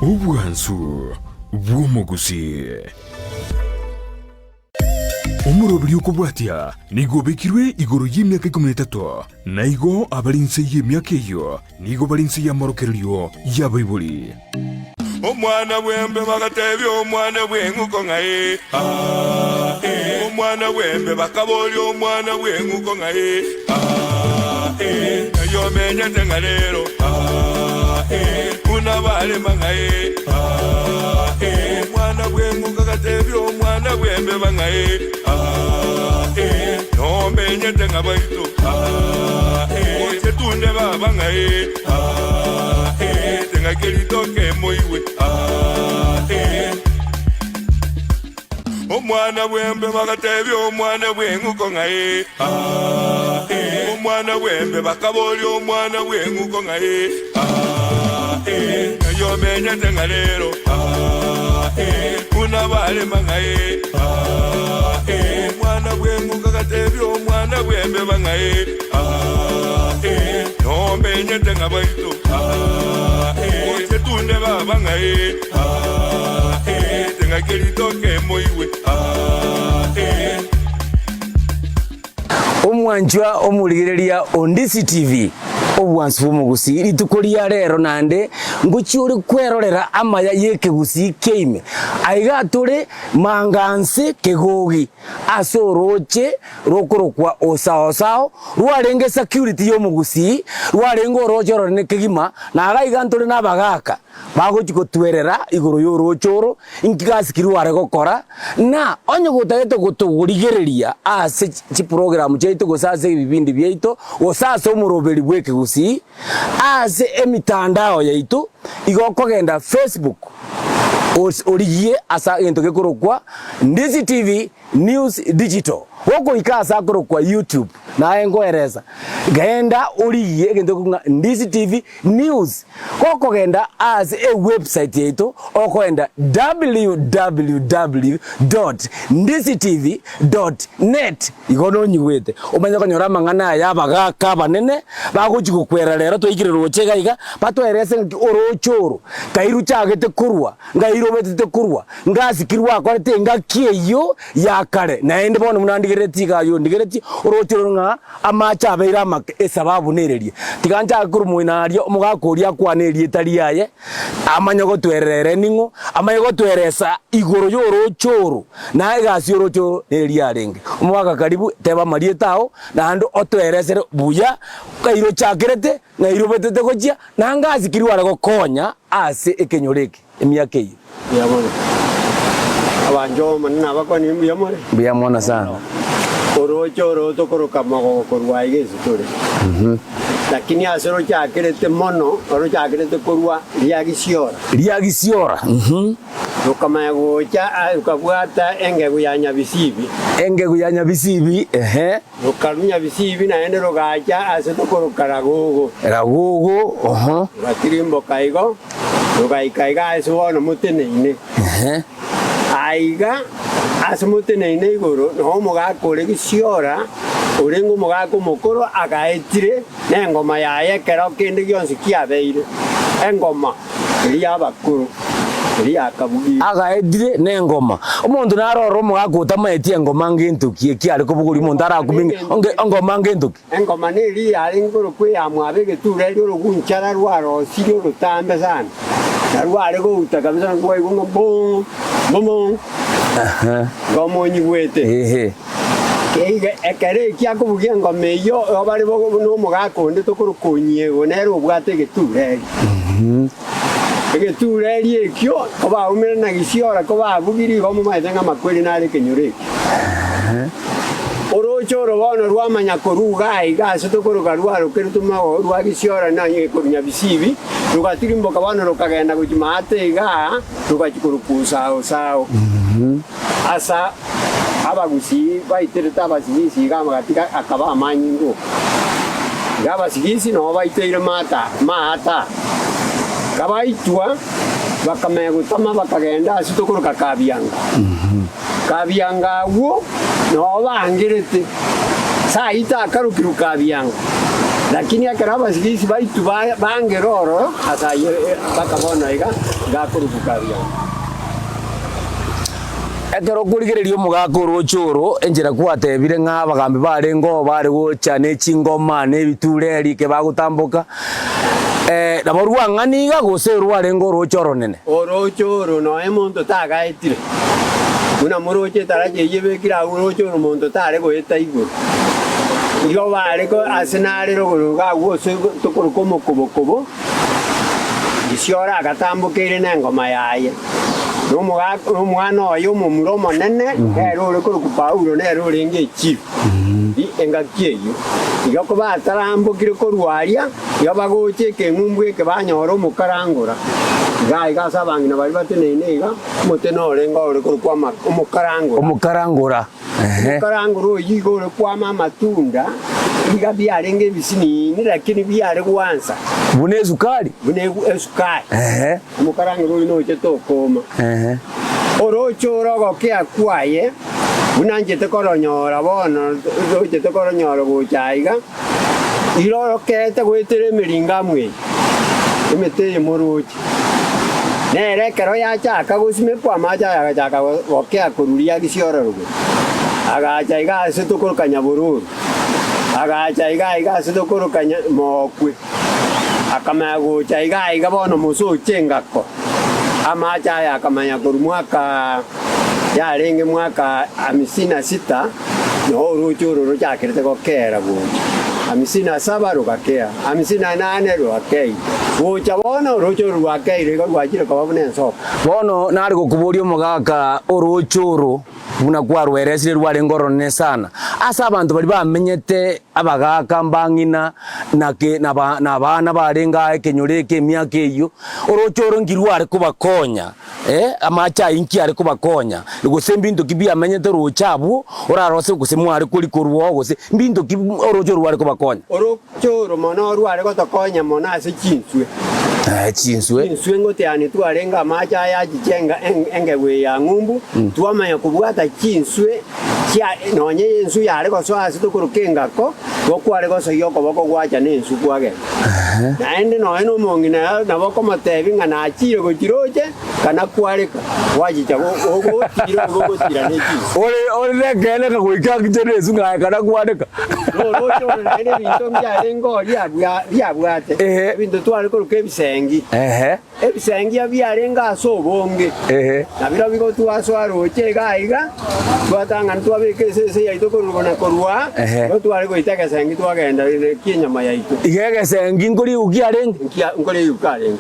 Obwansu bw'omogusii. Omoroberi okobwatia nigo obekirwe igoro y'emiaka ikomi na etato, na igo abare inse y'emiaka eyio nigo bare inse y'amorokererio y'abaibori. Omwana bw'embe bagatebia omwana bw'eng'uko ng'a ee, aa, ee. Omwana bw'embe bakaboria omwana bw'eng'uko ng'a ee, aa, ee. Ng'ai omenyete ng'a rero, aa, ee. Buna barema ng'a ee, aa, ee. Omwana bw'eng'uko agatebia omwana bw'embeba ng'a ee, aa, ee. Nomenyete ng'a baito, aa, ee. Gochia tunde baba ng'a ee, aa, ee. Teng'ake ritoke moigwe, aa, ee. Omwana bw'embe bagatebia omwana bw'eng'uko ng'a ee, aa, ee. Omwana bw'embe bakaboria omwana bw'eng'uko ng'a ee, aa, ee. Ng'ai omenyete ng'a rero, aa, ee. Buna barema ng'a ee, aa, ee. Omwana bw'eng'uko agatebia omwana bw'embeba ng'a ee, aa, ee. Nomenyete ng'a baito, aa, ee. Gochia tunde baba ng'a ee, aa, ee. Teng'ake ritoke moigwe, aa, ee. Omwanchwa omorigereria o Ndisi TV, obwansu bw'omogusii, rituko ria rero naende ngochia ore kwerorera amaya y'ekegusii kiaime. Aiga tore Manganse Kegogi ase orooche rokorokwa Osaosao rwarenge security y'omogusii, rwarenge orooche oronene kegima, na iga iga ntore nabagaaka bagochia gotwerera igoro y'orooche oro, inki gasi ki rware gokora, na onye gotagete gotogorigereria ase chiprogramu chiaito gose ase ebibindi biaito, gose ase omoroberi bw'ekegusii, ase emitandao yaito, igo okogenda Facebook, origie ase egento gekorokwa Ndisi TV News Digital. Gokoika ase akorokwa YouTube, naye nkoeresa, genda origie egento gekorokwa ng'a Ndisi TV News. Gokogenda ase ewebsite yaito, okoenda www dot ndisitv dot net, igo nonyigwete, omanye konyora amang'ana aya y'abagaaka abanene bagochia gokwera rero twaikire roche iga iga, batoerese ng'aki orooche oro kai rochagete korwa, ngai robetete korwa, ngasi ki rwakorete engaki eyio ya kare. Naende bono buna ndigereretie iga ayio ndigeretie orooche oro ng'a amache abeire amake, esababu nereria. Tiga nchake korwa moino aria, omogaka oria akwane erieta riaye, amanye gotwerera ere ning'o, amanye gotweresa igoro y'orooche oro, na egasi y'orooche oro neria yarenge. Omogaka karibu, teba amarieta ao, naende otweresere buya, ng'ai rochakerete, ng'ai robetete gochia, na ngasi ki rware gokonya ase ekenyoro eke emiaka eyio. Mbuya mono. Abanchwa b'Omonene nabakwanie mbuya more? Mbuya mono sana. Orooche oro tokoroka mogogo korwa aiga ase tore. Lakini ase rochakerete mono, orochakerete korwa riagisiora. Riagisiora. Rokamanya gocha rokabwata engegu ya Nyabisibi. Engegu ya Nyabisibi, ehe. Rokarua Nyabisibi naende rogacha ase tokoroka Ragogo. Ragogo, oho. Rogatirimboka igo, rogaika iga ase bono moteneine. Ehe. Aiga ase moteneine igoro noo omogaka ore gisiora, orenge omogaka omokoro, agaetire nengoma yaye ekero kende gionsi kiabeire, engoma eria y'abakoro, eria yakabugire. Agaetire nengoma. Omonto naro ore omogaka otamaeti engoma ngento ki eki are kobogoria omonto arakumie ng'a engoma ngento ki? Engoma neria yarenge korokwa eyamwabo egetura eria orogunchara rwarosirie orotambe sana, na rware gouta kabisa na kwaigwa ng'a boom, boom, ngoma onyigwete. Ehe. Keiga ekero ekio akobugia engoma eyio, igo bare bo na omogaka onde tokorokwa Onyiego, nere obwate egetura erio. Egetura erio ekio, kobaumire na gisiora, kobabugirie igo momaete ng'a amakweri nare ekenyoro ekio. Orooche oro bono rwamanya koruga aiga ase tokoroka rwarokeretwe mago rwa gisiora na korwa Nyabisibi, rogatirimboka bono rokagenda gochia maate igaa, rogachia korokwa Osao-sao. Ase abagusii baiterete abasigisi iga amagati akaba amanyinga oka. Iga abasigisi nabo baiteire maata maata. Kabaitwa bakamanya gotama bakagenda ase tokoroka Kabianga. Kabianga agwo nao baangerete. Saita akarokirwe Kabianga. Lakini ekero abasigisi baito bangera ororo ase ayio mpaka bono iga ngakoruku Kabianga. Ekero okorigereria omogaka orooche oro, enchera gwatebire ng'a abagambi barenge oo bare gocha ne chingoma na ebitureri eke bagotamboka, nabo rwang'ana iga gose rwarenge orooche oronene? Orooche oro nonya monto tagaetire, buna moroche etaracha eyio ebekire agwo orooche oro monto tare goeta igoro. Igo bare ase nare rogoro iga agwo ase tokoroka omokobokobo, Gisiora agatambokeire nengoma yaye, na omogaka na omwana oye omomura omonene, nere ore korokwa Paulo, nere orenge echifu engaki eyio. Igo kobatarambokire korwa aria, igo bagocha ekeng'umbu eke banyora omokarangora. Iga aiga ase abang'ina baria bateneine iga, omote norenge ore korokwa omokarangora. Omokarangora. Omokarangora oyio igo ore kwama amatunda, iga biarenge ebisinini, lakini biare gwansa. Buna esukari. Buna esukari. Omokarangora oyio nochete okooma. Oroche ore ogokea kwaye, buna nchete koronyora bono, rochete koronyora gocha aiga, irorokete goetera emeringamu eye, emete eye moroche. Nere ekero yachaka gosimekwa, amache aye agachaka gokea korwa riagisi ororo rogoro, agacha iga ase tokoroka Nyabororo, agacha iga iga ase tokoroka Mookwe, akamanya gocha iga iga bono mosoche engako. Amache aya akamanya korwa mwaka yarenge mwaka hamsini na sita, noo orooche oro rochakerete gokeera gocha. Hamsini na saba rogakea, hamsini na nane rogakea. Gocha bono orooche oro rwakeire igo rwachire koba buna ensoko. Bono nare gokoboria omogaka orooche oro buna kwarweresire rwarenge oronene sana ase abanto baria bamenyete abagaka mbang'ina na ke na na abana barenge aa ekenyoro eke emiaka eyio, orooche oro nki rware kobakonya eh amache ayio nki are kobakonya gose mbinto ki biamenyete roche abwo orarose gose mware koria korwa oo gose mbinto ki orooche oro rware kobakonya. Oroche oro mono rware gotokonya mono ase chinswe. Chinswe. Chinswe ngoteani twarenge amache aya achiche engegu eye ya ng'umbu, twamanya kobwata chinswe chia nonye enswe yare gosoa ase tokoroka engako, igo kware gosoyia okoboko gwacha nenswe kwagenda. Naende nonya nomong'ina nabo okomotebia ng'a nachire gochia roche, kana kwareka, gwachicha gogotira igo ogotira ne chinswe. Ore ore nekeene ng'a goika angiche nenswe ng'a aye kana kwareka. Noroche ore naende ebinto mbiarenge oria biabwate, ebinto tware koroka ebisengi. Ebisengia biarenge ase obonge, na birobio igo twasoa roche iga iga, twatang'ana twabeka esese yaito korwa na korwa, igo tware goita egesengi twagenda ki'enyama yaito. Iga egesengi nkoriigwa kiarenge? Nkoriigwa karenge.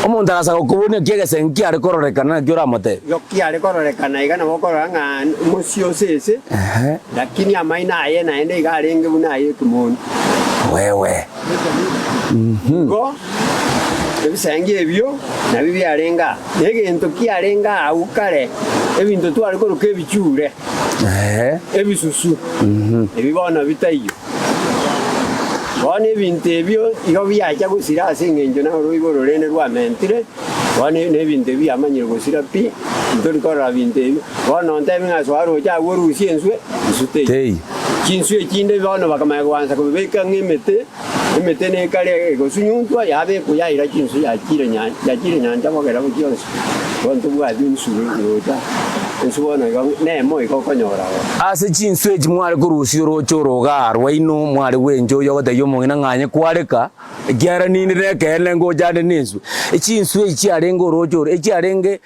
Omonto agasa gokoboria naki egesengi kiare kororekana, naki oramotebie? Igo kiare kororekana iga nabo okorora ng'a mosio osese, lakini amaino aye naende iga arenge buna ay'ekemoni. Wewe. Igo ebisengi ebio nabio biarenge aa, na egento kiarenge agwo kare, ebinto tware koroka ebichure, ebisusu, ebi bono bitaiyo. Bono ebinto ebio igo biacha gosira ase engencho noroiboro rende rwamentire, bono nebinto ebi biamanyire gosira pi, ntori korora binto ebio. Bono ntebi ng'a soa roche agwo orusie enswe, enswe teiyo. Chinswe echinde bono bakamanya goansa kobibeka ng'a emete, emete nekare egosunyuntwa, yabekwa yaira chinswe yachiire yachiire nyancha bogera chionsi. Bono tobwati enswe roche enswe bono igo nemo igo okonyora oo. Ase chinswe echi mware korusia orooche oro igaa rwaino, mware gwencha oyio ogotebia omong'ina ng'a aye kwareka, ekiagera ninde nekeene ngocha ande nenswe. Chinswe echi chiarenge orooche oro, echiarenge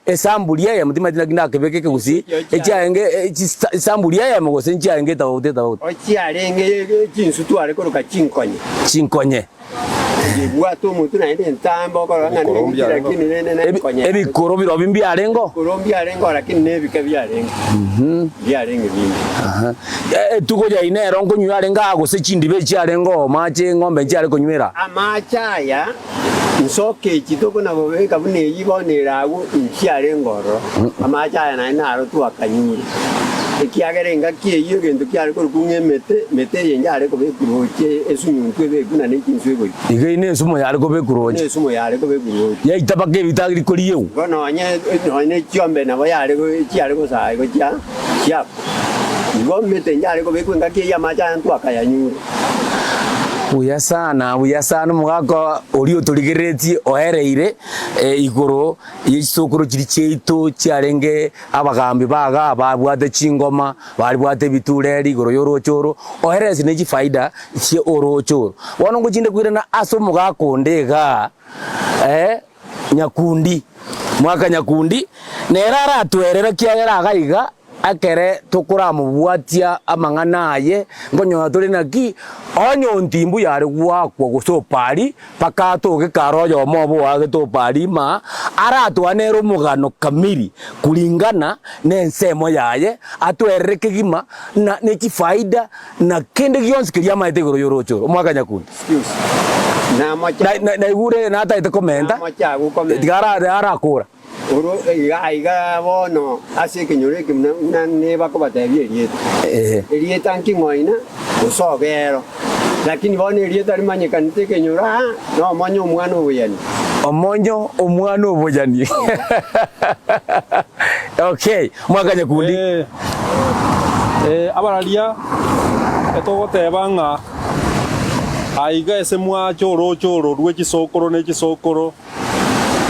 Esamburi eyemo, timanyeti naki ndakebeke ekegusii, echiarenge esamburi eyemo gose nchiarenge etofauti etofauti. Chiarenge chinsu tware koroka chinkonye. Chinkonye. Chibwate omotwe naende entambe okorora ng'a nebike lakini rende nenkonye. Ebikoro birobio mbiarengeo? Ebikoro mbiarengeo lakini nebike biarenge. Mbiarenge binde. Etugo yaino ero nkonywa yarenge aa gose chindiba echiarengeo amache eng'ombe nchiare konywera? Amache aya Nsoke echi tokona-kobeka buna eyio bono ere agwo inchiarenge ororo, amache aya naende naro twakanyure. Ekiagera engaki eyio egento kiare korokwa ng'a emete, emete eye yare kobekwa roche esunyuntu ebekwe na ne chinswe egoika. Iga eye nesumo yare kobekwa roche. Nesumo yare kobekwa roche. Yaita mpaka ebita rikoriegwa. Igo nonye nonye ne chiombe nabo yare chiare gosaa igo chia chiakwa. Igo emete yare kobekwa engaki eyio amache aya ntwakayanyure. Buya sana, buya sana omogaka oria otorigereretie oereire igoro ye chisokoro chiria chiaito chiarenge abagambi ba igaa babwate chingoma, baribwate ebitureri igoro ya oroche oro, oerese ne chifaida chie oroche oro. Bono ngochinde koirana ase omogaka onde igaa Nyakundi, mwaka Nyakundi, nere aratwerere ekiagera iga iga ekere tokoramobwatia amang'ana aye, nkonyora tore naki, onye ontimbu yare goakwa gose opari, mpaka atoke kare oyomo obo oagete opari ima, aratwane ere omogano kamiri kulingana nensemo yaye, atwerere kegima na ne chifaida na kende gionsi keria amaete igoro y'oroche oro. Omwaka Nyakundi. Excuse. Namocha. Na- na- Naigure natagete komenta, Namocha gokomenta. tiga ara- arakora. Oro iga iga bono ase ekenyoro eke buna buna nebakobatebia erieta. Ehe. Erieta nking'oina gose obero. Lakini bono erieta rimanyekanete ekenyoro aa nomonye omwana oboyani. Omonyo omwana oboyani. Okay, mwaka Nyakundi. Eh, eh, abararia etogoteba ng'a aiga ase mwache oroche oro rwe chisokoro ne chisokoro,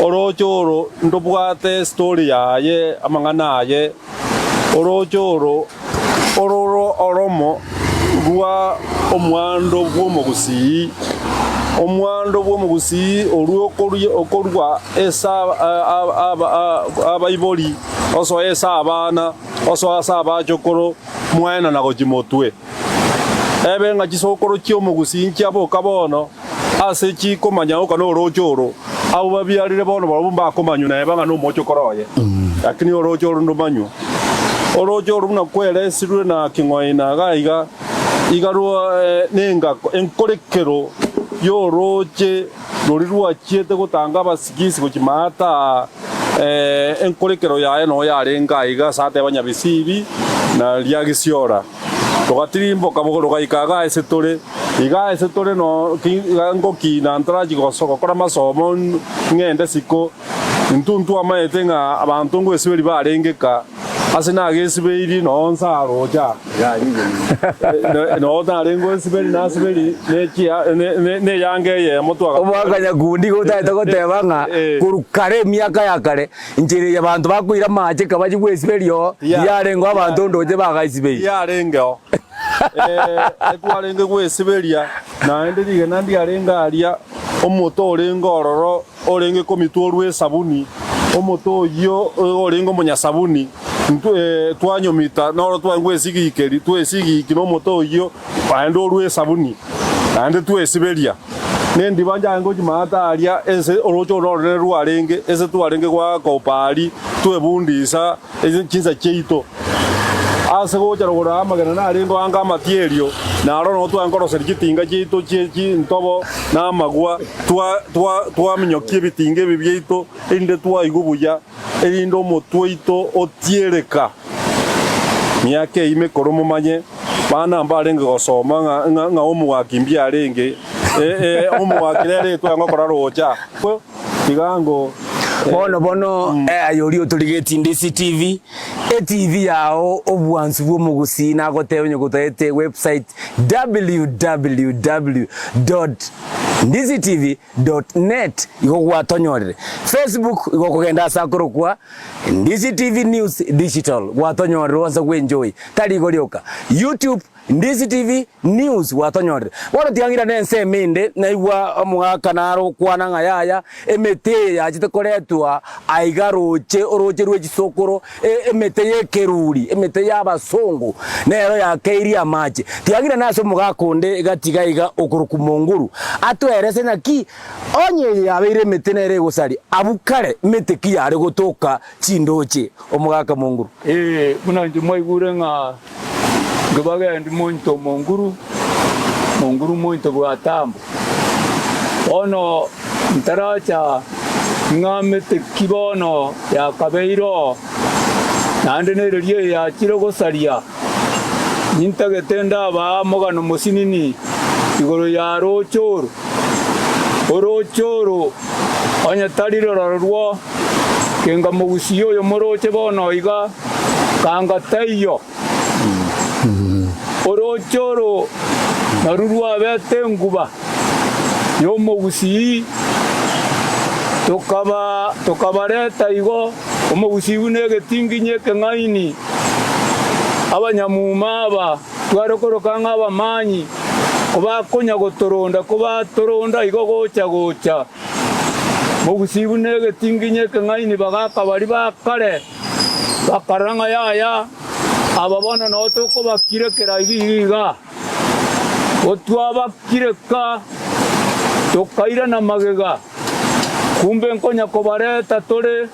Orooche oro ndobwate estori yaye, amang'ana aye. Orooche oro ororo oromo rwa omwando bw'omogusii. Omwando bw'omogusii orwo okorwa ase abaibori, osoe ase abana, osoe ase abachokoro, mwaenana gochia motwe. Ebe ng'a chisokoro chi'omogusii nchiaboka bono. Ase chikomanya oka norooche oro, abwo babiarire bono barabwo mbakomanywa neba ng'a nomochokoro oye, lakini orooche oro ndomanywe. Orooche oro buna kweresirwe na king'oina iga iga, iga rwa nengako enkorekero y'orooche roria rwachiete gotanga abasigisi gochia maata aa, enkorekero yaye noo yarenge aiga ase ateba Nyabisibi na Riagisiora. Rogatirimboka rogaika iga ase tore, iga ase tore no iga ngokina ntarachi gokora amasomo ng'ende isiko. Intwe ntwamaete ng'a abanto ngwesiberia barenge ka, ase nagesibeiri noo nsaroche aa. Noo narenge onsiberi nasiberi neyanga eyemo twagakora. Omwaka nyakundi igo otagete goteba ng'a korwa kare emiaka ya kare Enchera eye abanto bakoira amache ekaba chigwesiberia oo, tiyarengeo abanto ndoche bagaisiberia. Tiyarengeo. Ekwarenge gwesiberia, naende rigena ndiarenge aria, omote orenge ororo orenge komitwa orwe esabuni, omote oyio orenge omonyasabuni, intwe twanyomita noro twarenge gwesigikeri, twesigiki nomote oyio, naende orwe esabuni, naende twesiberia. Nendiba njange gochia maata aria ense orooche oro oronene rwarenge, ase twarenge goaka Baali, twebundisa ase chinsa chiaito. Ase gocha rogoro amagena narenge anga amatierio, na aro nao twarenge koroseria chitinga chiaito chie chintobo na amagwa, twaminyokia ebitinga ebi biaito, erinde twaigwa buya, erinde omotwe oito otiereka. Miaka eyio mekoro momanye, bana mbarenge gosoma ng'a ng'a ng'a omogaki mbiarenge, eh, eh, omogaki rero etware gokora rocha. Tiga ngo Bono bono eh, aye oria otorigetie Ndisi TV, etv yao obwansu bw'omogusii nagoteba onye gotaete website www dot ndisitv dot net igo gwatonyorire. Facebook igo okogenda ase akorokwa Ndisi TV News Digital gwatonyorire onse gwenjoy tari igo rioka YouTube Ndisi TV News gwatonyorire. Bono tiga ng'irane ensemo ende naigwa omogaka naro okwana ng'a yaya emete eye yachete koretwa aiga roche oroche rwe chisokoro emete y'ekeruri emete y'abasongo nero yakeirie amache. Tiga ng'irane ase omogaka onde gati iga iga okorokwa Monguru atoerese naki Onye eye yabeire emete nere egosaria, abwo kare mete ki yare gotoka chindoche? Omogaka Monguru. Ee, buna inche mwaigure ng'a nkebagendi monto Omonguru, Monguru monto bw'Atambo. Bono ntaracha ng'a mete ki bono yakabeire oo, naende nereria eye yachire gosaria, nintagete ndabaa omogano mosinini igoro ya rooche oro. Orooche oro, onye tari rororo rwo kenga mogusie oyo morooche bono iga, kanga taiyo. Orooche oro. Naru rwabete enguba y'omogusii, tokaba tokabareta igo, omogusii buna egetinginyi ekeng'aini, abanyamuma aba tware koroka ng'a abamanyi, kobakonya gotoronda kobatoronda igo gocha gocha. Mogusii buna egetinginyi ekeng'aini bagaka baria ba kare, bakarora ng'a yaya, aba bono nao tokobakirekera iga iga iga. Gotwabakireka, tokairana magega, kumbe nkonya kobareta tore,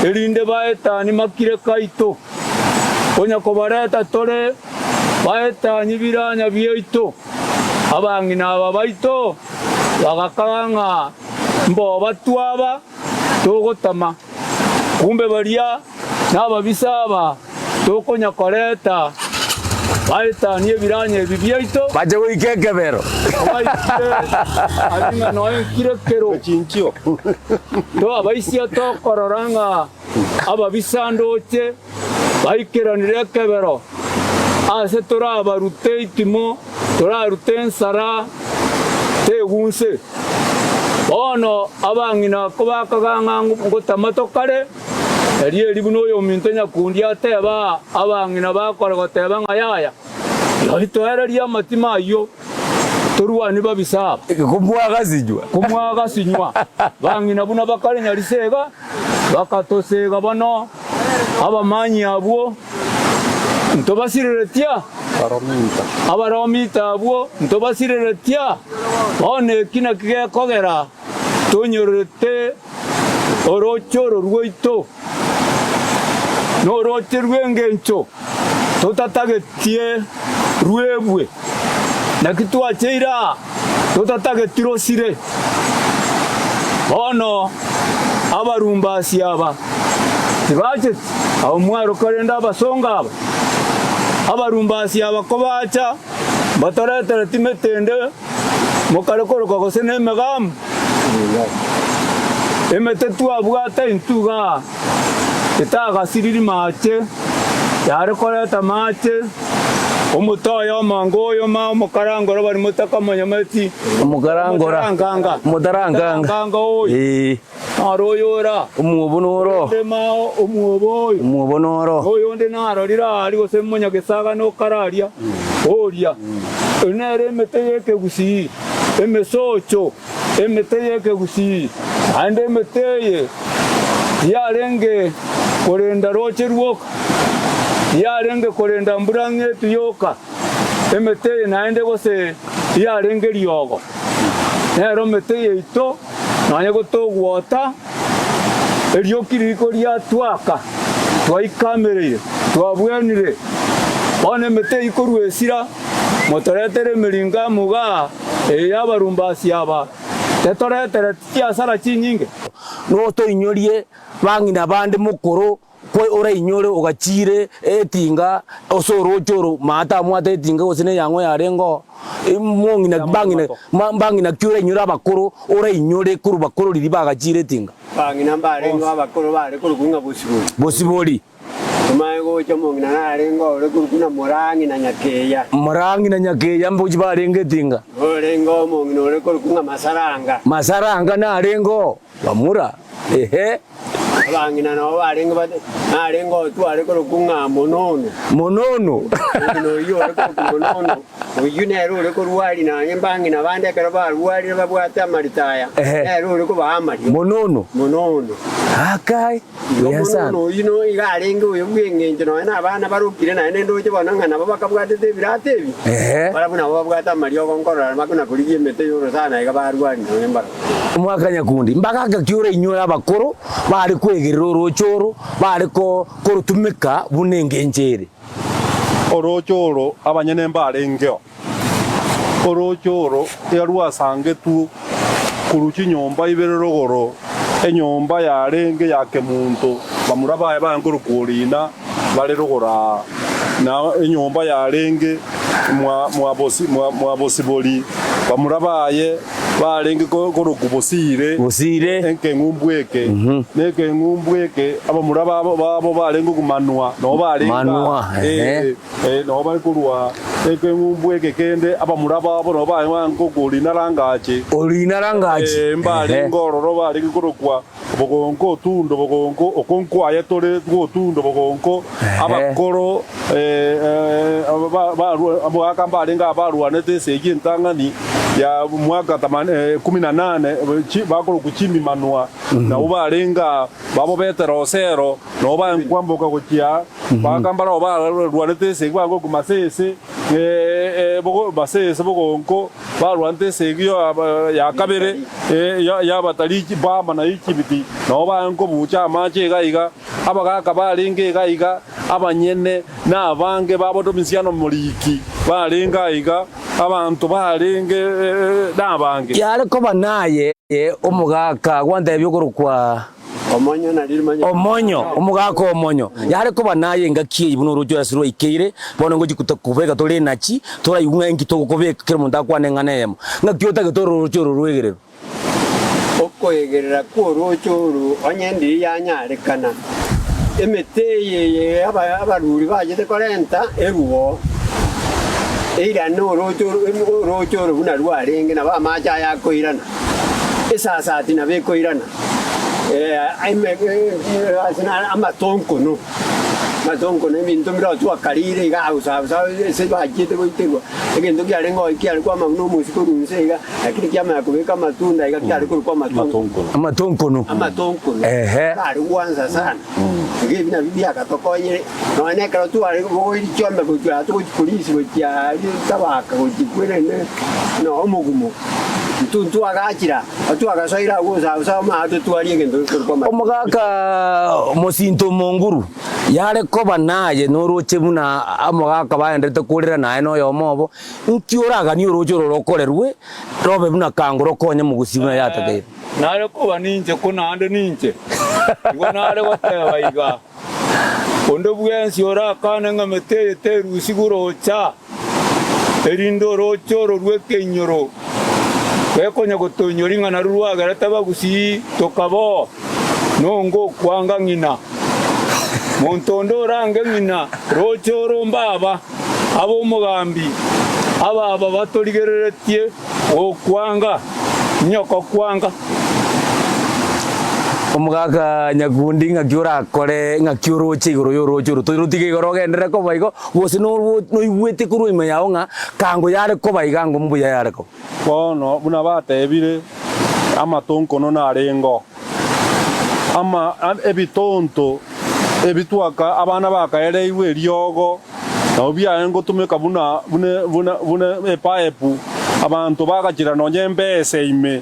erinde baetanie makireka aito. Konya kobareta tore, baetanie biranya biaito. Abang'ina aba baito bagakaga ng'a mboba twaba togotama, kumbe baria nababisa aba tokonya koreta baetanie ebiranya ebi biaito. Bache goika ekebero. Abaisire aria ng'a noe nkire kero. Toabaisia tokorora ng'a ababisa ndoche baikeranire ekebero, aase torabarute itimo, torarute ensara tegunse. Bono abang'ina kobakaga ng'a ngotama tokare, erio eri buna oyominto nyakundi ateba, abang'ina bakora goteba ng'a yaya, toererie amatimo ayio. Torwanie babisa aba. Komwagasinywa. Komwagasinywa. Bang'ina buna bakare nyarisega, bakatosega bono abamanyi abwo ntobasireretia. Abaromita abwo ntobasireretia. Bono eki naki gekogera tonyorerete orooche oro rwaito, norooche rw'engencho totatagetie rwebwe. Naki twacheire aa totatageti rosire. Bono abarumbasi aba tibacheti abwo mwaroka rende abasongo aba. Abarumbasi aba kobacha mbatoretereti metende mokare koroka gose nemegamu. Emete twabwate intwe igaa etagasiriri mache, yare koreta mache. Omote oyomo ngoyoma omokarangora baria motakamonyometi. Omokarangora. Omotaranganga. Omotaranganga. Omotaranganga oyo. Ee. Naro oyo ora. Omwobo noro. Orende mao omwobo oyo. Omwobo noro. Oyonde narorire aria gose omonyagesaga nokararia oria. Eye nere emete y'ekegusii, emesocho, emete y'ekegusii. Naende emete eye tiyarenge korenda roche rwoka. Tiyarenge korenda mbura ng'etu yoka, emete eye naende gose tiyarenge riogo. Nero emete yaito nonya gotogwota, erioki riko riatwaka, twaikamereire, twabwenire. Bono emete eyio korwa esira, motoretere emeringo amo igaa, eye y'abarumbasi aba, tetoretereti chiasara chinyinge. Notoinyorie bang'ina bande mokoro Kwe orainyore ogachiire etinga ase orooche oro maate amwate etinga gose na eyang'o yarenge oo, mong'ina bang'ina mbang'ina ki orainyore abakoro orainyore korwa bakoro riria bagachiire etinga? Bang'ina mbarenge abakoro bare korokwa ng'a Bosibori. Bosibori. Omanye gocha omong'ina narenge ore korokwa ng'a Morang'ina Nyakeya. Morang'ina Nyakeya mbochi barenge etinga. Orenge omong'ina ore korokwa ng'a Masaranga. Masaranga narenge oo. Bamura, ehe. Abang'ina nabo barenge bate, narenge otware korokwa ng'a Monono. Monono. Omong'ina oyio ore korokwa Monono, oyio nere ore korwaria nonye mbang'ina bande ekero barwarire babwate amarita aya, Ehe. nere ore kobaa amario. Monono. Monono. Akai, Igo buya sana. Monono oyio no iga arenge oyo bw'engencho nonye na abana barokire naende ndoche bono ng'a nabo bakabwatete ebirata ebi, Ehe. barabwo nabo babwate amariogo nkorora bakona korigia emete y'orosana iga barwaria nonye mbarabwo. Omwaka nyakundi, mbagaka ki orainyore abakoro bare kwegerera orooche oro, bare korutumeka buna engencho ere? Orooche oro abanyene mbarengeo. Orooche oro iga rwasangetwe korwa chinyomba ibere rogoro, enyomba yarenge ya kemunto, bamura baye barenge korokwa Orina, bare rogoro aa, na enyomba yarenge mwa Bosibori, bamura baye. Barenge korokwa Bosire, Bosire. Ekeng'umbu eke, na ekeng'umbu eke abamura babo babo barenge komanwa, nabo barenge Manwa, ehe. ee, nabo bare korwa ekeng'umbu eke kende, abamura babo nabo barenge korina rangache. Orina rangachi. Ee, mbarenge ororo barenge korokwa Bogonko otundo bogonko, oko nkwaye tore gwotundo bogonko, abakoro omogaka mbarenge abarwanete esegi entang'ani ya mwaka kumi na nane, bakorokwa chimimanwa, nabwo barenge aa, babobete Rosero, nabo barenge kwamboka gochia aa, bagaka mbarabwo barwanete esegi bakorokwa Masese, Masese bogonko. Barwanete esegi ya kabere y'abatari Bama na Ejipiti, nabo barenge kobuucha amache iga iga. Abagaaka barenge iga iga, abanyene na abange babo Domisiano omoriki barenge aiga, abanto barenge nabange. Yare koba naye omogaka gwantebia okorokwa. Omonyo nari rimanye. Omonyo, omogaka omonyo, yare koba naye engaki eye buna oroche ase rwaikeire, bono ngochia kobeka tore enachi, toraigwe ng'a inki togokobeka kera omonto akwane eng'ana eyemo. Ng'aki otagete ororoche oro rwegererwe? Okoegerera kw'orooche oru onye ndiri yanyarekana, emete eye abaruri bachete korenta eruo, eirane orooche orooche oro buna rwarenge, nabo amache aya akoirana, esasati nabo ekoirana. Amatonkono, amatonkono ebinto mbire twakarire iga gusa gusa ase bachiete goiterwa, egento kiarenge oo kiare kwama buna omosiko korwa inse iga, lakini kiamanya kobeka amatunda iga kiare korokwa amatonkono. Amatonkono. Amatonkono, Ehe. kare gwansa sana, iga ebi nabio biagatokonyire, nonya na ekero tware bogoiria chiombe gochia aa togochia korisia gochia aria tabaka gochia kwerende no omogumo, intwe ntwagachira. Twagasoire agwo gose amo totwarie egento gekorokwa amatuko. Omogaka mosinto omonguru yare koba naye noroche buna omogaka baenderete korera naye noyomo obo, nki oraganie oroche oro rokorerwe robe buna kango rokonye mogusii buna yatakeire? Nare koba ninche ko naende ninche, igo nare goteba iga, Onde bwensi orakane ng'a emete eye terusigwe rocha, erinde orooche oro rw'ekeinyoro gekonya gotoinyora ing'a narwo rwagerete abagusii tokaba oo, nongo okwanga ng'ina. Monto onde orange ng'ina roche oro mbaba, abe omogambi, ababa batorigereretie gokwanga, nyoko kwanga. Omogaka nyakundi ng'aki orakore ng'aki oroche igoro y'orooche oro toirotige igoro ogenderere koba igo gose noigwete korwa ime yao ng'a kango yare koba iga ango mbuya yare koba. Bono buna batebire, amatonkono narengeo, ama ebitonto ebi twaka abana bakaereirwe eriogo, nabo biaye ngotumeka buna buna buna buna epaepu, abanto bagachira nonya embese ime,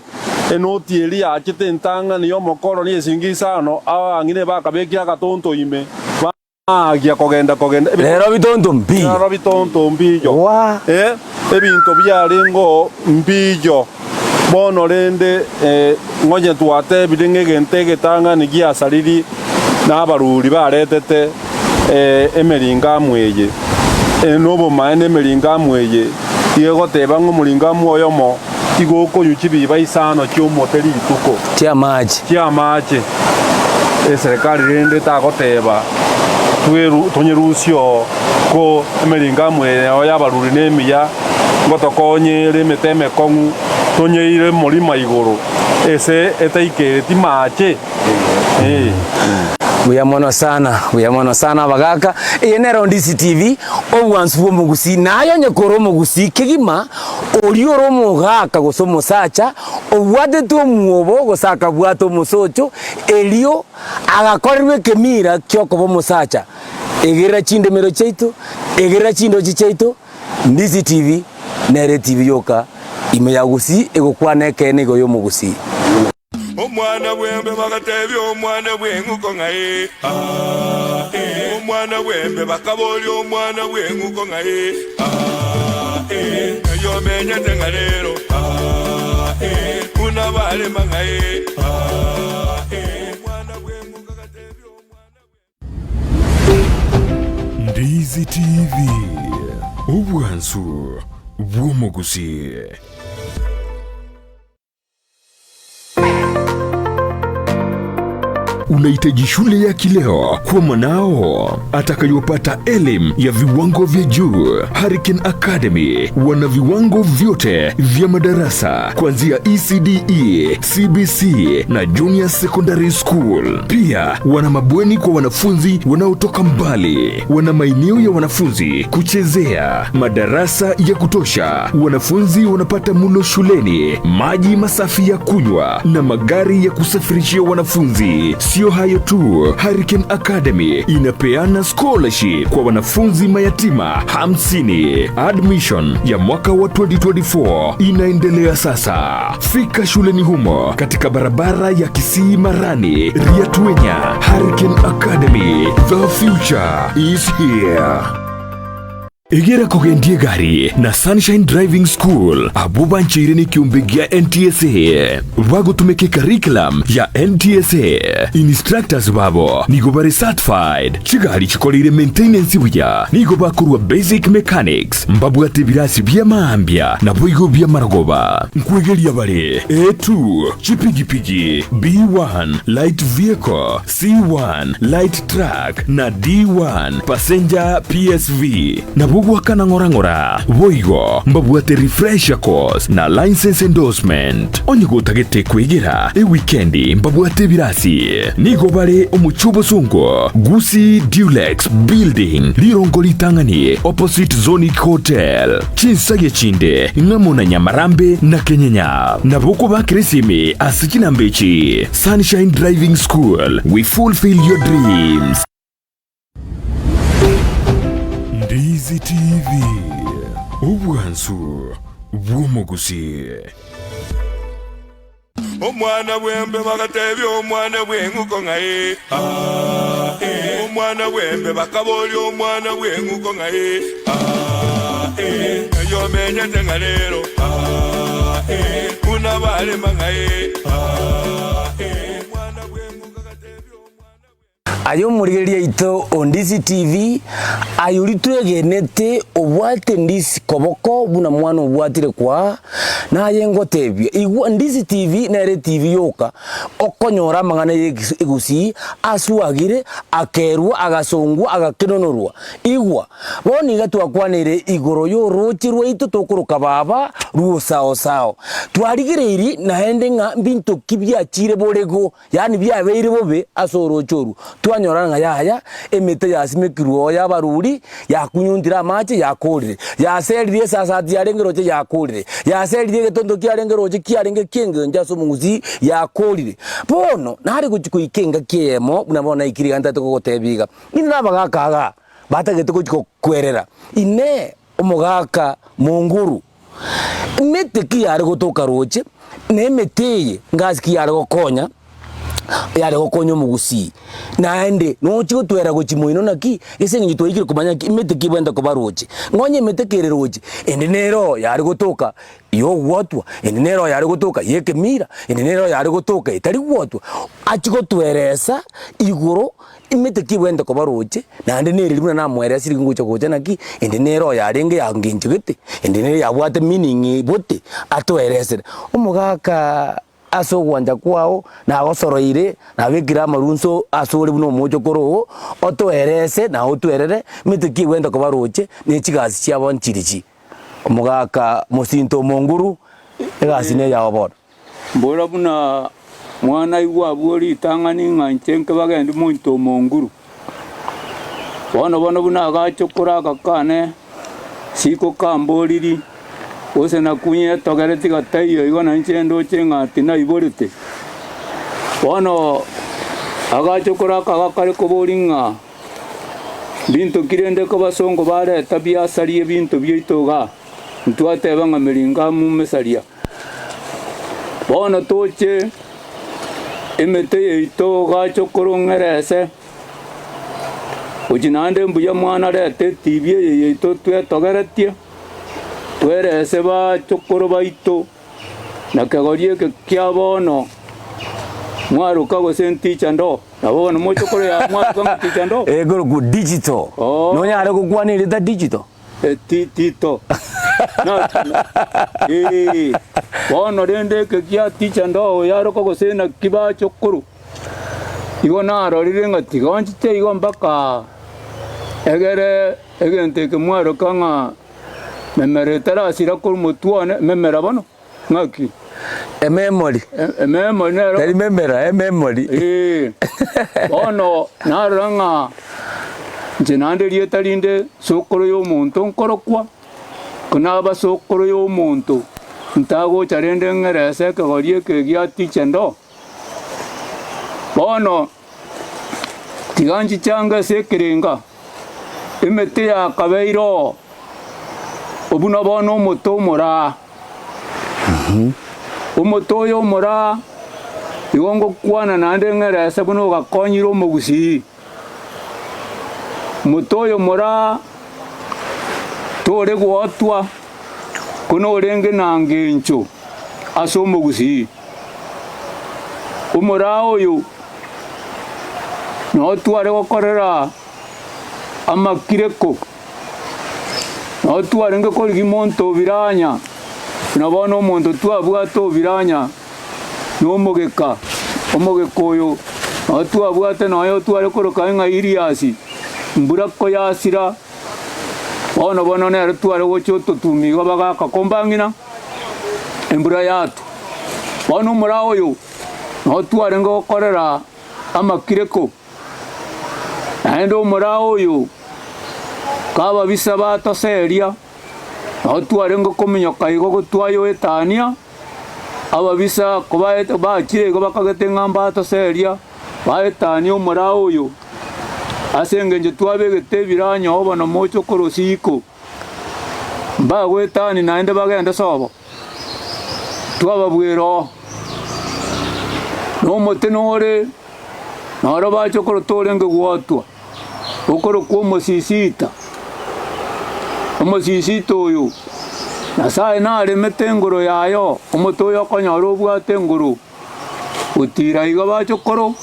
enoti eria yachete entang'ani y'omokoroni esingi isano, abang'ina bakabekire agatonto ime. Aagia kogenda kogenda Rero bitonto mbiyo. Rero bitonto mbiyo. Wa. Eh, ebinto biarengeo mbiyo. Bono rende eh, ng'onye twatebire ng'a egento egetang'ani giasariri na abaruri baretete eh, emeringamu eye eh, nobomaene emeringamu eye iga egoteba ng'a omoringamu oyomo igo okonywa chibiba isano chi'omote rituko. Chi'amache. Chi'amache. Eserekari rende tagoteba tweru tonyerusie oo, ko emeringamu eye yao y'abaruri nemiya, ngotokonye ere emete emekong'u, tonyeire omorima igoro, ese etaikereti mache. Ee. Buya mono sana, buya mono sana abagaka. Eye nero Ndisi TV, obwansu bw'omogusii. Naye onye kore omogusii kegima, oria ore omogaka gose omosacha, obwatete omwobo gose akabwata omosocho, erio agakorerwa ekemira ki'okoba omosacha. Egerera chindemero chiaito, egerera chindochi chiaito, Ndisi TV nere etibi yoka ime ya Gusii egokwana ekeene igoro y'omogusii. Omwana bw'embe bagatebia omwana bw'eng'uko ng'a ee, aa, ee. Omwana bw'embe bakaboria omwana bw'eng'uko ng'a ee, aa, ee. Ng'ai omenyete ng'a rero, aa, ee. Buna barema ng'a ee, aa, ee. Omwana bw'eng'uko agatebia omwana bw'eng'uko. Ndizi TV, obwansu bw'omogusii. Unahitaji shule ya kileo kwa mwanao atakayopata elimu ya viwango vya juu? Hurricane Academy wana viwango vyote vya madarasa kuanzia ECDE, CBC na Junior Secondary School. Pia wana mabweni kwa wanafunzi wanaotoka mbali, wana maeneo ya wanafunzi kuchezea, madarasa ya kutosha, wanafunzi wanapata mulo shuleni, maji masafi ya kunywa na magari ya kusafirishia wanafunzi. Sio hayo tu, Hurricane Academy inapeana scholarship kwa wanafunzi mayatima 50. Admission ya mwaka wa 2024 inaendelea sasa. Fika shuleni humo katika barabara ya Kisii Marani, Riatuenya. Hurricane Academy, the future is here. Egera kogendia egari na Sunshine Driving School abwo bancheire nekiombe gia NTSA bagotumeka ecurriculum ya NTSA. Instructors babo nigo bare certified, chigari chikoreire maintenance buya, nigo bakorwa basic mechanics, mbabwate ebirasi bia maambia naboigo bia marogoba. Nkwegeria bare A2, chipigipigi, B1, light vehicle, C1, light truck, na D1, passenger PSV. Nabo goakana ng'ora ng'ora. Boigo mbabwate refresher course na license endorsement. Onye gotagete kwegera ewikendi mbabwate ebirasi. Nigo bare omochie obosongo, Gusii Dulux Building, rirongo ritang'ani opposite Zonic Hotel. Chinsagia chinde ng'amo na Nyamarambe na Kenyenya. Nabo okobakera esimi ase chinamba echi, Sunshine Driving School, we fulfill your dreams. Ndizi TV, obwansu bw'omogusii. Omwana bw'embe bagatebia omwana bw'eng'uko ng'a ee, aa, ee. Omwana bw'embe bakaboria omwana bw'eng'uko ng'a ee, aa, ee. Ng'ai omenyete ng'a rero, aa, ee. Buna barema ng'a ee, aa, ee. Omwana bw'eng'uko agatebia omwana bw'eng'uko. Aye omorigereria oito o Ndisi TV, aye oria twegenete obwate ndisi koboko buna mwana obwatire kwaa, naye ngotebia, igwa Ndisi TV nere etibi yoka okonyora amang'ana ye egusii aswagire, akerwa, agasongwa, agakenonorwa. Igwa, bono iga twakwaneire igoro y'orooche rwaito tokoroka Baba rw'osao sao. Twarigereirie naende ng'a mbinto ki biachire borego Yaani biabeire bobe ase orooche orwo, twanyora ng'a yaya, emete yasimekirwe oo y'abaruri, yakunyuntire amache, yakoorire, yaserire esasati yarenge roche, yakoorire, yaserire egetondo kiarenge roche kiarenge ki'engencho ase omong'usii, yakoorire. Bono nare gochia goika engaki eyemo, buna bono naikire iga ntagete kogotebia iga, Inwe nabagaaka igaa, batagete gochia gokwerera, Inee! Omogaka monguru, emete ki yare gotoka roche, na emete eye ngasi ki yare gokonya, yare gokonya omogusii. Naende nochia gotwera gochia moino naki, ase eng'encho twaikire komanya ki emete ki ebwenerete koba roche. Nonye emete kere roche, ende nero yare gotoka yogwotwa, ende nero yare gotoka ya ekemira, ende nero yare gotoka etari gwotwa. Achia gotweresa igoro Emete ki ebwenerete koba roche, naende nereri buna namoeresire ngocha gocha naki, ende nere oyo arenge ya ngencho gete, ende nere yabwate meaning bote, atoeresere. Omogaka ase ogwancha kwao nagosoroire, nabekire amarunso asore buna omochokoro oo, otoerese na otwerere, mete ki ebwenerete koba roche, ne chigasi chiabo nchirichi. Omogaka mosinto omonguru, egasi neyao bono. Mbora buna mwana aigwe abwo ritang'ani ng'a inche nkebagende monto omonguru. Bono bono buna agacha okora agakane, siko kamboriri, gose nakunye etogere tiga taiyo igo na inche ndoche ng'a tinaiborete. Bono agacha okora akagakare kobori ng'a mbinto ki rende kobasongo bareta biasaria ebinto biaito igaa, ntwateba ng'a meringa amumesaria. Bono toche emete yaito gacha okorong'era ese, gochia naende mbuya mwana reta etibi eye yaito twetogeretie, twerese bachokoro baito, na kegori eke kia bono mwaroka gose nticha ndo, nabo bono mochokoro ya mwaroka ng'a ticha ndo. Ekorokwa digital. Oh. Nonyare gokwana erieta digital? Tito. Ee, bono rende eke gia ticha ndoo yaroka gose naki bachokoro. Igo narorire ng'a tiga nchiche igo mpaka egere egento eke mwaroka ng'a memera etarasira korwa motwe one, memera bono, ng'aki? Ememori. Ememori nero. Tari memera, ememori. Ee. Bono narora ng'a inche naende erieta rinde sokoro ya omonto nkorokwa, ko naba sokoro ya omonto, ntagocha rende ng'ere ase ekegori eke gia ticha ndo. Bono tiga nchichange ase ekerenga, emete yakabeire oo, obwo na bono omote omoraa. Omote oyo omoraa, igo ngokwana naende ng'ere ase buna ogakonyire omogusii. Omote oyo moraa tore gwotwa, ko norenge na ngencho ase omogusii. Omoraa oyo noo tware gokorera amakireko, noo twarenge korigia monto obiranya, buna bono omonto twabwate obiranya na omogeka, omogeka oyo noo twabwate nonya otware koroka ng'a Iriasi, mbura koyasira, bono bono nere tware gocha ototumi igo bagaka kombang'ina. embura yatwa. Bono omoraa oyo nao twarenge gokorera amakireko, naende omoraa oyo kababisa batoseria, nao twarenge kominyoka igo gotwayoetania, ababisa kobaete bachire igo bakagete ng'a mbatoseria, baetania omoraa oyo, ase engencho twabegete ebiranyo bono moche okorosia iko. Mbagoetanie naende bagende sobo, twababuera oo. Na omote nore, noro bache korota orenge gwotwa, okorokwa omosisita. Omosisita oyo, Nyasae naremete engoro yaye oo, omote oyo okonyora obwate engoro. Gotira iga bache koro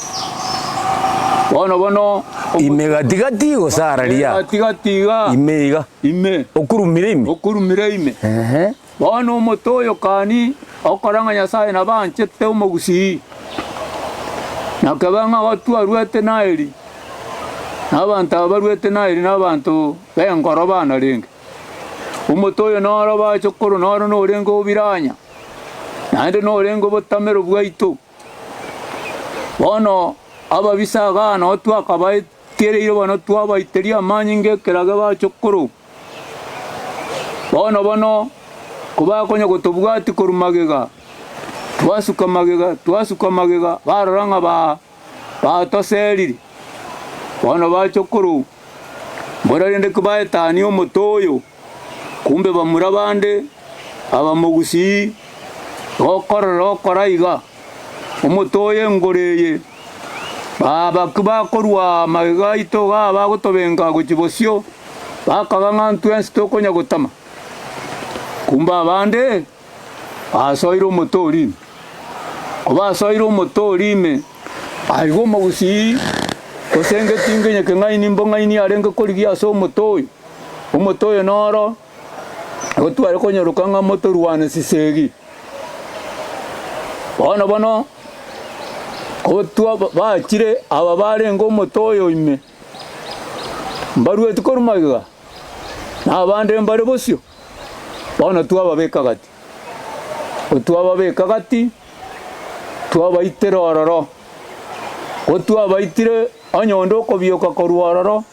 bono bono. Ime gati gati gose araria. Gati gati iga. Ime iga. Ime. Okurumire ime. Okurumire ime. Ehe. Bono omote oyo kani okora ng'a Nyasae nabo anchete omogusii. Na kebe ng'a gotwarwete Naeli, na abanto aba barwete Naeli na abanto b'engoro banarenge. Omote oyo noro bache korwa noro norenge obiranya. naende norenge obotamero bwaito. Bono ababisa igaa nao twakabaetereire bono twabaiteria amanyinga ekerage bache korwa. Bono bono kobakonya gotobwatia korwa magega, twasuka magega, twasuka magega, barora ng'a ba batoserire. Bono bacha korwa, mbora rende kibaetania omote oyo. Kumbe bamura bande abamogusii gokorora okora iga, omote oyo engoro eye, baabaki bakorwa magega aito igaa bagotobenga gochia bosio, bakaga ng'a ntwensi tokonya gotama. Kumbe abande basoire omote oria ime. Kobasoire omote oria ime, aiga omogusii gose ngetingenye keng'aini mbong'aini arenge korigia ase omote oyo. Omote oyo noro otware konyaroka ng'a motorwane sisegi. Bono bono otwa bachire aba barenge omote oyo ime, mbarueti korwa magega, na abande mbare bosio, bono twababeka gati. Otwababeka gati, twabaitera ororo, gotwabaitire onye onde okobioka korwa ororo.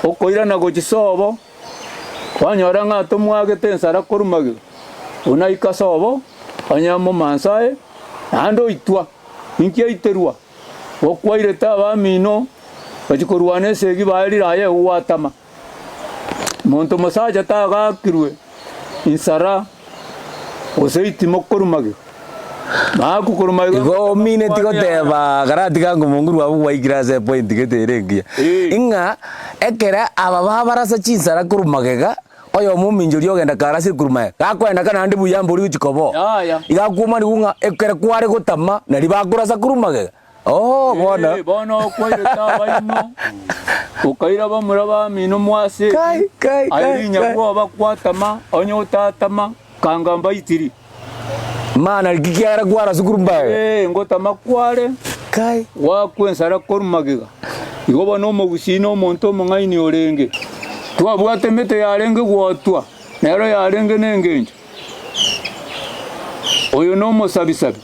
Okoirana gochia sobo, kwanyora ng'a tomwagete ensara korwa magega, buna aika sobo, onye amomanso aye, naende oitwa. Inki aiterwa? Gokwairete abamino bachia korwana esegi baye riraye gwatama. Monto mosacha tagaakirwe insara gose itimo korwa magega. Maaku korwa magega Igo omineti goteba karatiga ng'a omonguru abwo gwaikire ase epoint gete ere engiya. Eh. Ng'a ekere aba babarasa chinsara korwa magega, oyomo omincha oria ogenda karasire korwa magega, gakoenda ka naende buya mbori gochia koba oo. Yaya. Iga akwomaniwu ng'a ekere kware gotama nari bakorasa korwa magega. Oo bono. Eh, bono okwairete abaino, okaira bamura bamino mwase Kai, kai, aye kai, kai. rinyabwoba kwatama, onye otatama, kanga mbaitiri. Maana ki kiagera kwara sukuru mbaye? Eh, ngotama kware. Kai. Gwakwa ensara korwa magega. Igo bono omogusii na omonto omong'aini orenge. Twabwate emete yarenge gwotwa, nero yarenge nengencho. Oyo nomosabisabi.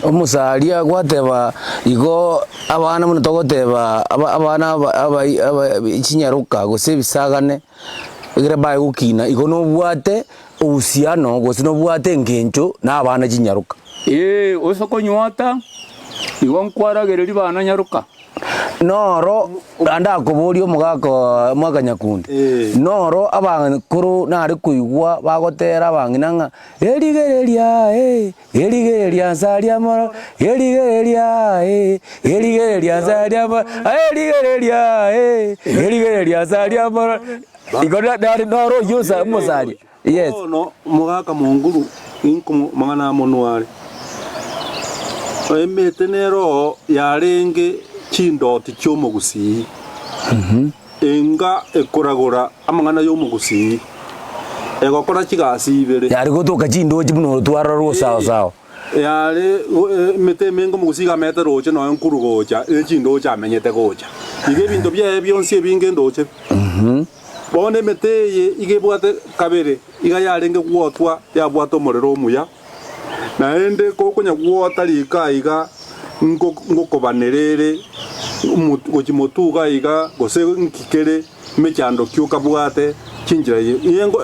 Omosaria gwateba igo abana buna togoteba aba abana aba aba aba chinyaroka gose ebisagane ekere baye gokina igo nobwate uhusiano gose nobwate engencho na abana chinyaroka. Ee, ose konywata, igo nkwaragereria bana nyaroka. Noro ndakoborie omogaka oo mwaka nyakundi, noro abakoro nare koigwa bagotera abang'ina ng'a erigereria eh, erigereria nsa ria mororo, erigereria eh, erigereria nsa ria mororo, erigereria eh, erigereria nsa ria mororo. Igo nare noro oyio osa omosaria, yes. Bono omogaka monguru inko mang'ana amonwa are. Emete nero yarenge chindoti chi'omogusii, enga ekoragora amang'ana y'omogusii, egokora chigasi ibere. Yare gotoka chindochi buna orotwaro rw'osao sao. Yare emete emenge omogusii iga amenyete roche nonya nkuru gocha, ne chindoche amenyete gocha. Iga ebinto biaye bionsi ebinge ndoche. Bono emete eye iga ebwate kabere, iga yarenge gwotwa yabwata omorero omuya, naende kokonya gwota riko aiga ngokobanera ere gochia motuga aiga gose nki kere emechando ki okabwate chinchera eyio.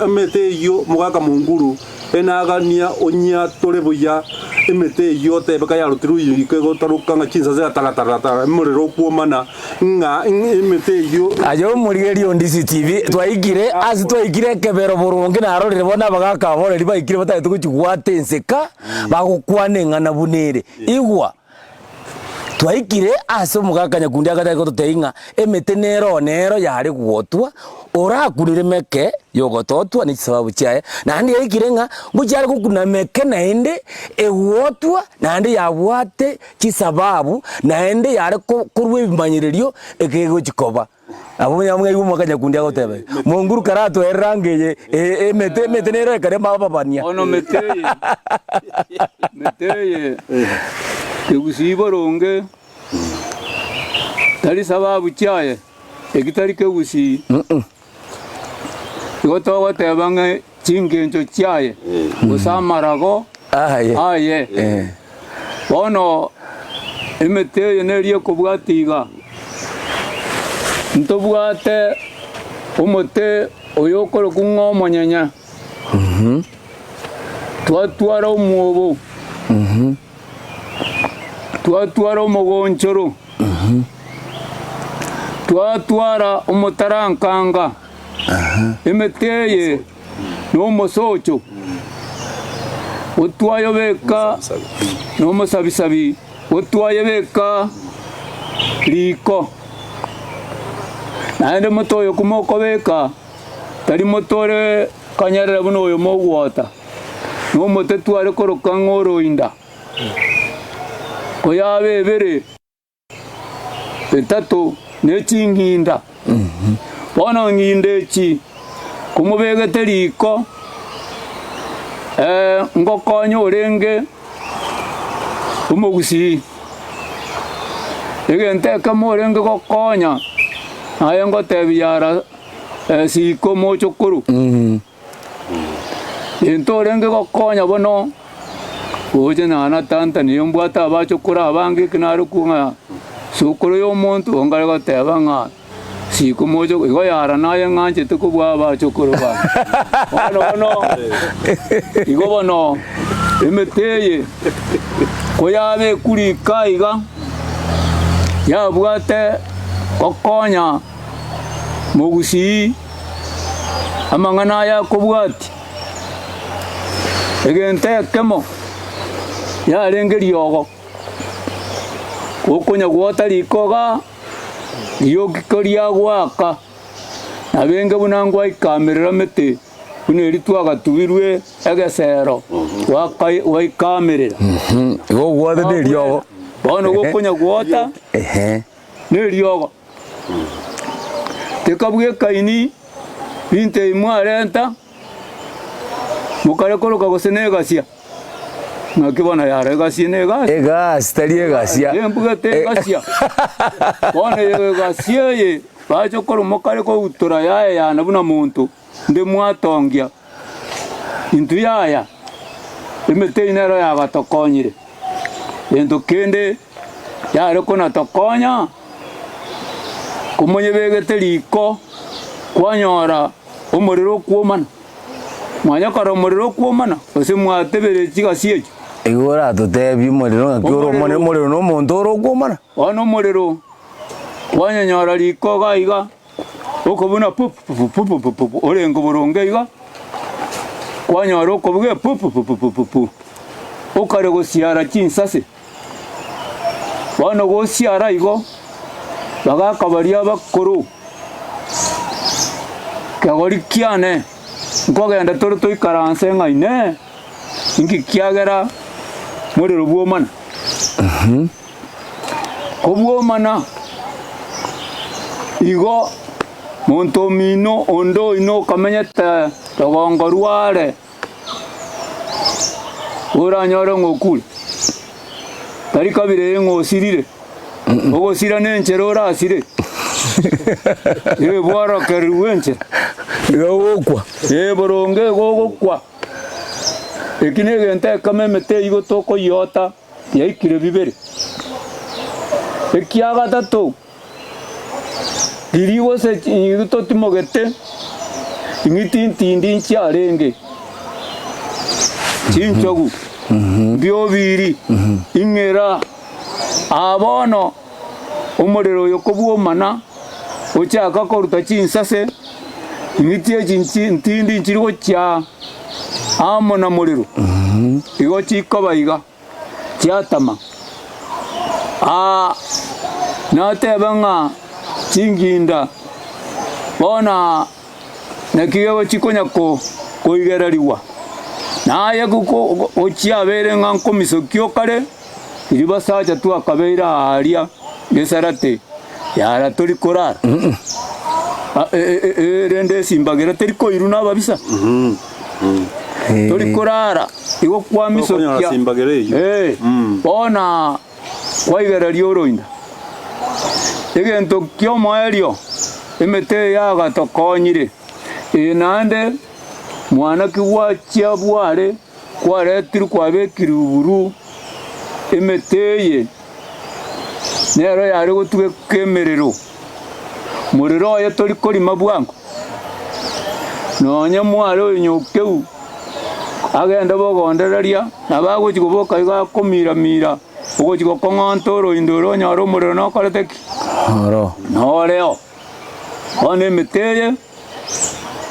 Emete eyio mogaka monguru enagania onyiatore buya emete eyio otebe kayarutirwe riko egotaroka ng'a chinsase tara tara tara omorero okwomana ng'a emete eyio. Aye omorigereria o DCTV, twaikire ase twaikire ekebero boronge narorire bono abagaka aboreri baikire batagete gochigwata enseka bagokwana eng'ana buna ere. Igwa, twaikire ase omogaka Nyakundi agataka gototebia ng'a emete nero nero yare gwotwa, orakunire meke yogototwa ne chisababu chiaye, naende yaikire ng'a ngochiare gokuna meke naende egwotwa naende yabwate chisababu naende yare korwa ebimanyererio ekegochi koba. Nabo mwaigwa omwaka Nyakundi agoteba iga, Monguru karatoerera ange eye e- emete emete nero ekare mababania. Bono mete eye, mete eye kegusii boronge tari sababu chiaye, eki tari kegusii. Igo togoteba ng'a chingencho chiaye gose amarago Aye. aye. Eh. Bono emete eye neria ekobwata iga, ntobwate omote oyo okorokwa ng'a omonyenya, twatwara omwobo, twatwara omogonchoro, twatwara omotarankanga, emete eye nomosocho, otwayobeka nomosabisabi, otwayebeka riko. Naende omote oyo komokobeka, tari mote ore kanyarera buna oyo mogwota, nomote tware koroka ng'a oroinda. Koyabebere etato ne chinginda. Bono nginda echi komobegete riko, ngokonya orenge omogusii. Egento ekemo orenge gokonya, naye ngotebia ara siko mochokoro. Gento orenge gokonya bono, gocha nonya na tanta nigo mbwate abachokoro abange eki narokwo ng'a sokoro ya omonto igo nkare goteba ng'a siko mochoko igo yara naye ng'anchete kobua abachokoro bane. Bono bono, igo bono emete eye koyabekwa riko aiga, yabwate gokonya mogusii. Amang'ana aya akobwatia, egento ekemo yarenge riogo, okonya gwota riko igaa, rioki koriagoaka, nabenge buna ngwaikamerera mete buna eria twagatuirwe egesero, gwaka gwaikamerera. Igo ogwatete eriogo. Bono gokonya gwota Ehe. neriogo. Tekabwekaini binto ebi mwarenta, mokare koroka gose negasia. Ng'aki bono yara egasi na egasi. Egasi tari egasia. Embugete egasia. Bono egasi eye bache korwa mokare koutora yaye yana buna monto, nde mwatongia. Intwe yaya, emete eyio nero yagatokonyire. Gento kende yare konatokonya, komonyebegete riko, kwanyora omorero okwomana. Mwanyakora omorero okwomana, gose mwatebire chigasi echio. Igo oratotebie omorero ng'aki ore omone, omorero na omonto ore okwomana. Bono omorero kwanyonyora riko iga iga, okobuna pu-pu-pu-pu-pu-pu-pu, orenge boronge iga, kwanyora okobugia pu-pu-pu-pu-pu-pu, okare gosiara chinsase. Bono gosiara igo, bagaka baria abakoro, Kegori kiane, nkogenda tore toikaranse ng'a Inee, inki kiagera morero bw'omana? Kobwomana igo, monto omino onde oino okamenyete rogongo rware, Oranyore ng'a okure, tari kabere eye ng'a osirire, ogosira nenchera orasire, ee bworokererigwe enchera. Iga ogokwa. Ee boronge igo ogokwa. Eki negento ekemo emete eyio tokoyiota yaikire bibere. Ekia gatato. Riria gose totimogete, ing'iti ntindi nchiarenge, chinchogu, mbiobiri, ing'era. Aa bono omorero oyo kobwomana, ochaka koruta chinsase, ing'iti echi ntindi nchiri gochia amo na morero, igo chikoba iga. chiatama. Aa, natebe ng'a chinginda bono aa naki gegochia konya koigererigwa. Naye gochiabeire ng'a nkomisokia okare, riria basacha twakabeire aaria gesarate yara tori korara. Rende esimbagera teri koirwa nababisa. Tori korara igo kwamisokia. Tokonyora simbagera eyio. Eh, bono kwaigereria oroina. Egento ki'omoerio, emete eye yagatokonyire. Eye naende mwana ki gwachia bware kwaretirwe kwabekirwe buru emete eye nero yare gotugeka emerero. Morero oye tori korima bwango. Nonya mware oyo nyokeu agende bogondereria, nabo agochia koboka igo akomira-mira, ogochia gokong'onta oroindo oro onyore omorero nokorete ki? Oro. Noreo. Bono emete eye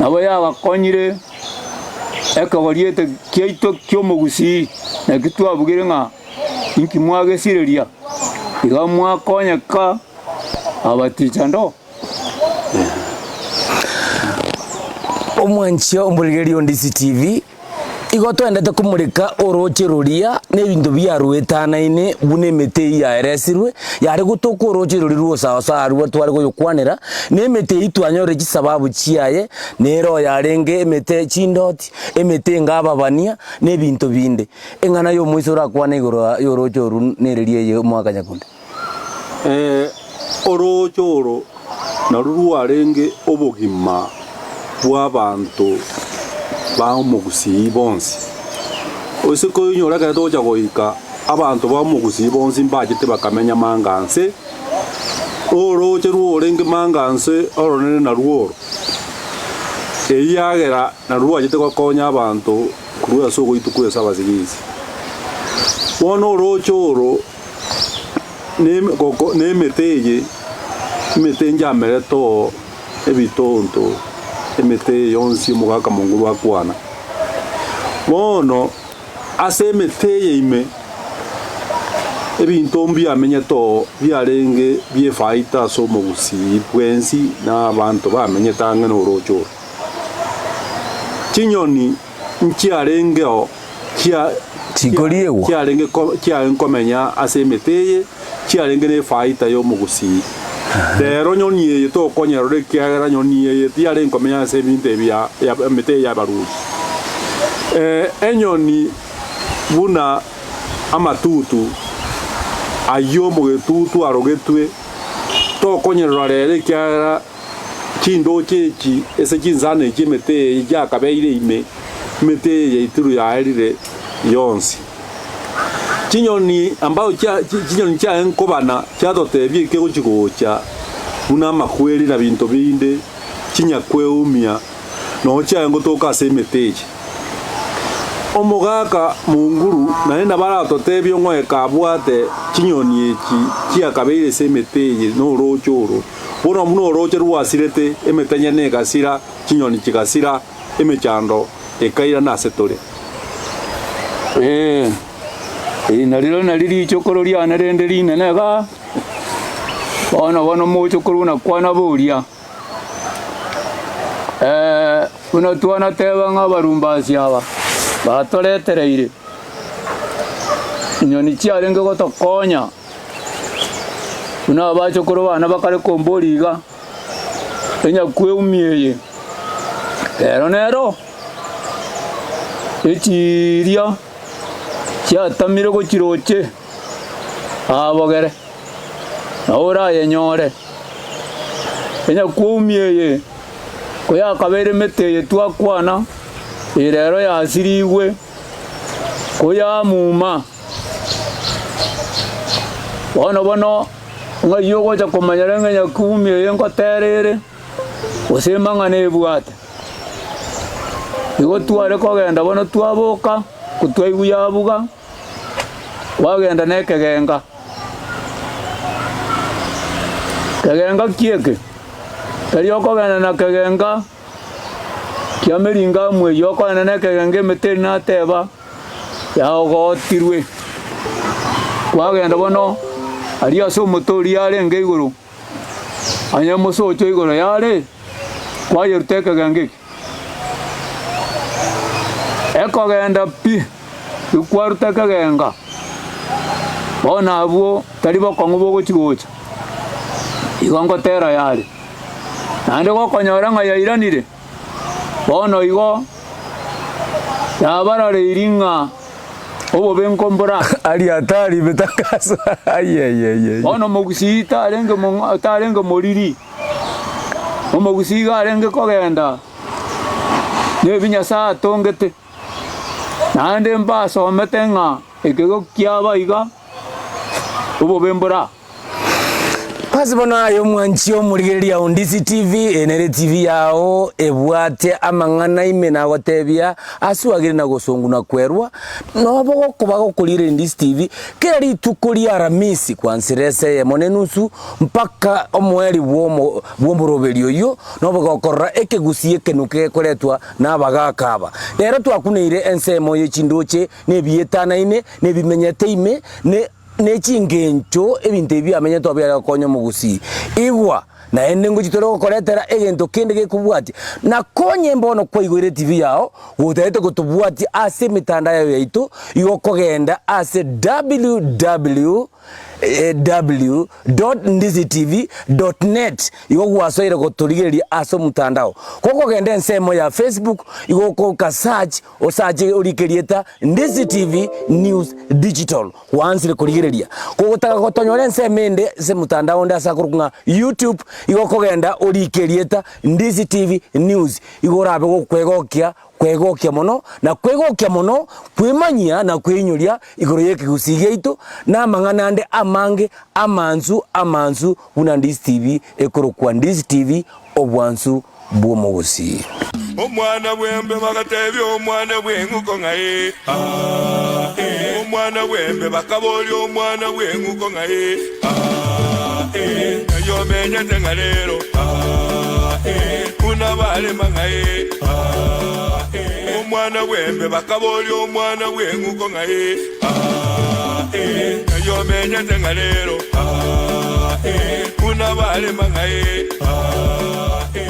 nabo yabakonyire ekegori ete kiaito ki'omogusii, naki twabugire ng'a inki mwagesireria, iga mwakonyeka abaticha ndo. Omwanchia omorigereria o DCTV, igo twendete komoreka orooche roria na ebinto biaruetanaine buna emete eyio yaeresirwe, yare gotoka orooche roria rw'osaosa arwo tware koyokwanera, na emete eyio twanyorire chisababu chiaye, nere oyarenge emete chindoti, emete enga ababania, na ebinto binde. Eng'ana y'omoiso orakwane igoro y'orooche oru nereria eye omwaka nyakunde. Orooche oro narwo rwarenge obogima bw'abanto ba omogusii bonsi. Ase koinyora ekero togocha goika, abanto ba omogusii bonsi mbachete bakamenya manga nse, orooche rworenge manga nse oronene narwo oro. Eyio yagera narwo rwachete gokonya abanto korwa ase ogoitwa kw'ense abasigisi. Bono orooche oro. Nemete eye, emete njamerete oo ebitonto, emete eye yonsi omogaka monguru akwana. Bono ase emete eye ime, ebinto mbiamenyete oo biarenge biefaita ase omogusii bwensi na abanto bamenyete ang'e noroche oro. Chinyoni nchiarengeo chia Chikoriegwa. chiarenge ko chiarenge komenya ase emete eye, chiarenge nefaita y'omogusii. Rero nyoni eye tokonyerora ekiagera nyoni eye tiyarenge komenya ase ebinto ebi ya ya emete eye y'abaruoti. Enyoni. Buna amatutu ayio omogetutu arogetwe, tokonyerora rero ekiagera chindoche echi ase chinsana echi emete eye yakabeire ime, emete eye yaitiru yaerire yonsi. Chinyoni ambao chia chinyoni chiaye nkobana chiatotebia eke gochi gocha buna amakweri na binto binde chinyakweumia noo chiaye ngotoka ase emete eye. Omogaka monguru naende nabo aratotebie ng'oe abwate chinyoni echi chiakabeire ase emete eye na orooche oro. Bono buna orooche rwasirete, emetenya negasira, chinyoni chigasira, emechando ekairana ase tore. Ee, eri nariro nari richokoro riane rende rinene igaa, bono bono mochokoro buna kwana boria. Buna twanateba ng'a abarumbasi aba batoretereire chinyoni chiarenge gotokonya, buna abachokoro bane bakare komboria iga, enyakweumia eye, ero nero echiria chiatamire gochiroche abogere, nabo orayenyore. Enyakweumia eye koyakabeire emete eye twakwana, eye rero yasirigwe, koyamuma. Bono bono ng'ai ogocha komanyera ng'a enyakuumi eye ngotera ere, gose emang'ana ebwate. Igo tware kogenda bono twaboka, kotwaigwa yabuga, kwagenda na ekegenga. Kegenga ki eke? Tari okogenda na kegenga kiameringa amo eyio, okogenda na ekegenga emete eria nateba yaogotirwe. Kwagenda bono aria ase omote oria arenge igoro, onye omosocho igoro yare, kwayeruta ekegenga eke. Ekogenda pi, tikwaruta ekegenga, bono abwo tari bokong'u bogochi gocha, igo ngotera yare. Naende gokonyora ng'a yairanire, bono igo yabarareirie ng'a obobe nkombora. Aria hatari imetangazo ayeyeyeye. Bono omogusii tarenge mong'a tarenge moriri. Omogusii iga arenge kogenda nebi Nyasae atongete, naende mbasomete ng'a ekego kiaba iga, obobe mbora. Ase bono aye omwanchi omorigereria o Ndisi TV, eye nere TV yao ebwate amang'ana ime nagotebia ase na gosongu na kwerwa, nobo gokoba gokorigereria Ndisi TV kera rituko ria Aramisi kwansera ese eyemo na enusu mpaka omoerio bw'omo bw'omoroberi oyio, nobo gokorora ekegusii ekenuke gekoretwa nabagaaka aba. Rero twakuneire ensemo ye chindoche na ebietanaine, na ebimenyete ime, ne ne chingencho ebinto ebi biamenyete oo biare gokonya omogusii. Igwa, naende ngochia tore gokoretera egento kende gekobwatia. Na konye mbono kwaigoire etibi yao, gotagete gotobwatia ase emetandao yaito, igo okogenda ase www. www.ndizitv.net igo gwasoire gotorigereria ase omotandao. Gokogenda ensemo ya Facebook igo ogoka search osache orike erieta Ndizi TV News Digital gwansire korigereria. Kogotaka gotonyora ensemo ende ase omotandao onde ase akorokwa ng'a YouTube igo okogenda orike erieta Ndizi TV News igo orabe gokwegokia Kwegokia mono, na kwegokia mono, kwemanyia na kweinyoria igoro y'ekegusii giaito, na amang'ana ande amange amansu amansu buna Ndisi TV ekorokwa Ndisi TV obwansu bw'omogusii. Omwana bw'embe bagatebia omwana bw'eng'uko ng'a ee, aa, ee. Omwana bw'embe bakaboria omwana bw'eng'uko ng'a ee, aa, ee. Ng'ai omenyete ng'a rero, aa, ee. Buna barema ng'a ee, aa, ee. Omwana bw'embe bakaboria omwana bw'eng'uko ng'a ee, aa, ee. Ng'ai omenyete ng'a rero, aa, ee. Buna barema ng'a ee, aa, ee.